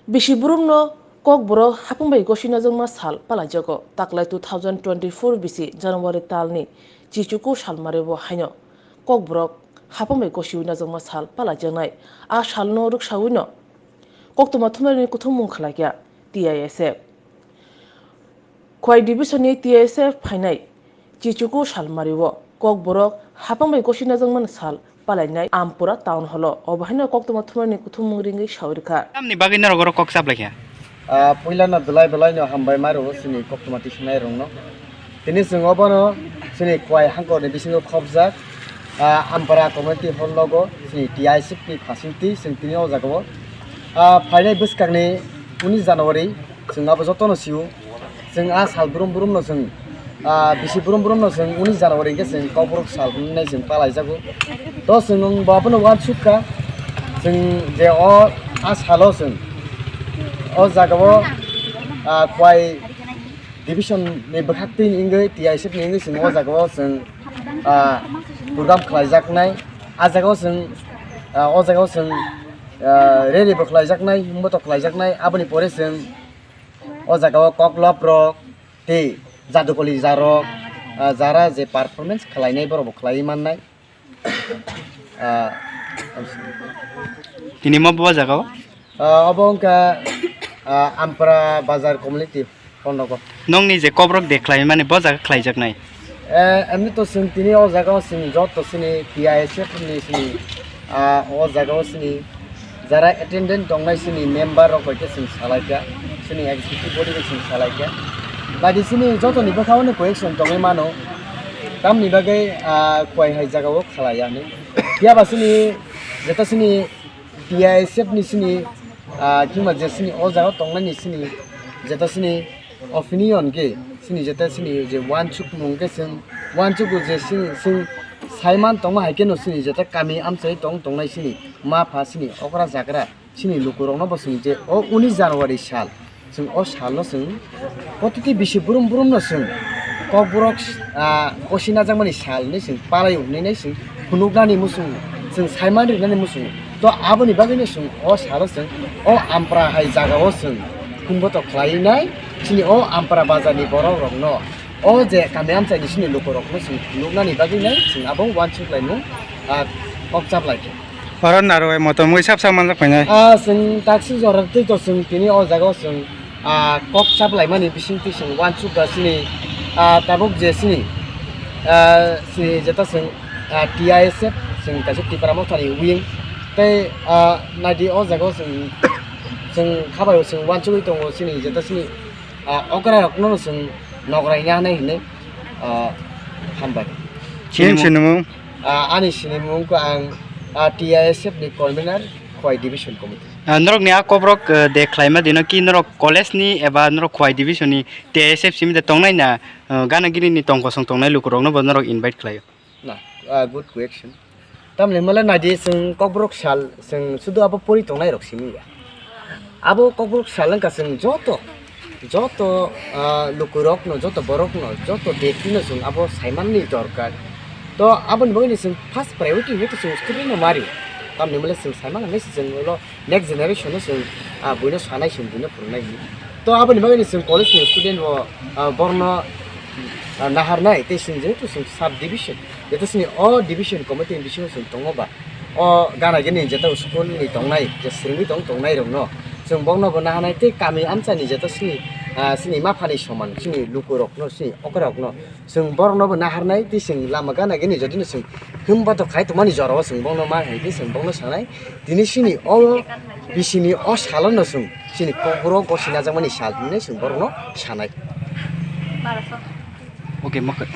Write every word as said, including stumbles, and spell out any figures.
Bisi burumno Kokborok hapung bai gosi najakma sal palaijago. Taklai two thousand twenty-four bisi January talni chichuku salmario haino Kokborok hapung bai gosiwi najakma sal palaijaknai. A salno rwksawino koktwma thumnairokni kuthumung khlaikha T I S F. Khwai Division ni T S F phainai chichuku salmario Kokborok hapang bai gosi najakmani sal palainai Ampura Town Hall o. Obo haino koktwma thumnairokni kuthumung ringwi sawi rwkha. Tamni bagwi norok oro kok chaplaikha? Ah, puilano belai belaino hambai ma rwo chini koktwma tisanairokno. Tini chwng obono chini Khwai hangkorni bisingo khopjak, ah, Ampara community hall nogo chini T I S F ni facility chwng tini o jagao, ah, phainai bwskangni uni January chwng abo jotono sio. Chwng a sal brum brumno chwng, ah, bisi brum brumno chwng uni January hwnkhe chwng Kokborok sal hwnwi chwng palaijago. To chwng bo abono uansukha, chwng je o a salo chwng o jagao, ah, Khwai Division ni bwkhaktwi ni wngwi T I S F ni wngwi chwng o jagao chwng, ah, program khlaijaknai. A jagao chwng, ah, o jagao chwng, ah, rally bo khlaijaknai, himboto khlaijaknai. Aboni pore chwng o jagao koklop rok tei jadukoli jarok, ah, jara je performance khlainai borok bo khlaiwi mannai. Ah, Tini mo bo jagao? Ah, obo wngkha, ah, Ampara Bazar Community Hall nogo. Nongni je Kokborok de khlaimani bo jaga khlaijaknai? Eh, emni to chwng tini o jagao chwng joto chini T I S F ni chini, ah, o jagao chini jara attendant tongnai chini member rok bai khe chwng salaikha, chini executive body bai chwng salaikha. Badi chini jotoni bwkhao ni question tongwi mano, tamni bagwi, ah, Khwai hai jagao khlaiya hinwi. Phiya ba chini jeta chini T I S F ni chini, ah, kima je chini o jagao tongnai ni chini jeta chini opinion khe chini jeta chini je uansukmung khe chwng uansukgo je chwng, chwng saiman tongma hai kheno chini jeta kami amchai tong tongnai chini ma pha chini okra jagra chini lukurokno bo chwng je o unis January sal chwng o salno chwng protiti bisi brum brumno chwng Kokborok, ah, kosi najakmani sal hinwi chwng palai hwnwi nai chwng phunuknani muchung chwng saiman rinani muchung. To aboni bagwino chwng o salo chwng o Ampra hai jagao chwng himboto khlaiwi nai chini o Ampra bazarni borok rokno, o je kami amchaini chini lukurokno chwng phunuknani bagwi nai chwng abo uansuk laimung, ah, kok chap laikha. Oro narwai motom wi sap sak manjak painai. Ah, chwng taksi jora twi to chwng tini o jagao chwng, ah, kok chap laimani bisingtwi chwng uansuk da chini, ah, tabuk je chini, ah, chini jeta chwng, ah, T I S F chwng kaisa Tipra Mothani wing tei, ah, naidi o jagao chwng, chwng khabaio chwng uansugwi tongo chini jeta chini, ah, okra rokno chwng nokrai nai hinwi, ah, hambai. Chini sinimung? Ah, ani sinimung wngkha ang, ah, T I S F ni convener, Khwai Division Committee. Ah, norokni a Kokborok, eh, de khlaima dino ki norok college ni eba norok Khwai Division ni T I S F simi de tongnai na, eh, gana gini ni tong kosong tongnai lukurokno bo norok invite khlaio? Na, ah, good question. Tamni hwnmale naidi chwng Kokborok sal chwng sudu abo pori tongnai rok simi ya. Abo Kokborok sal wngkha chwng joto, joto, ah, lukurokno, joto borokno, joto bektino chwng abo saimanni dorkar. To aboni bagwino chwng first priority hinwi to chwng student no mari. Tamni hwnmale chwng saiman hinwi se chwng ulo next generation no chwng, ah, buino sanai chwng buino phwrwngnai hinwi. To aboni bagwino chwng college ni student bo, ah, borno, ah, naharnai tei chwng jehetu chwng sub division, jeto chwngni o division committee ni bisingo chwng tongo ba, o gana gini jeta school ni tongnai, je swrwngwi tong, tongnai rokno chwng bokno bo naharnai tei kami amchani jeta chini, ah, chini maphani soman chini lukurokno, chini okra rokno chwng borokno bo naharnai tei chwng lama gana gini jotino chwng himba to khai tongmani jorao chwng bokno ma hai tei chwng bokno sanai tini chini o bisini o salono chwng chini kokborok gosi najakmani sal hinwi chwng borokno sanai. Okay, mokhe.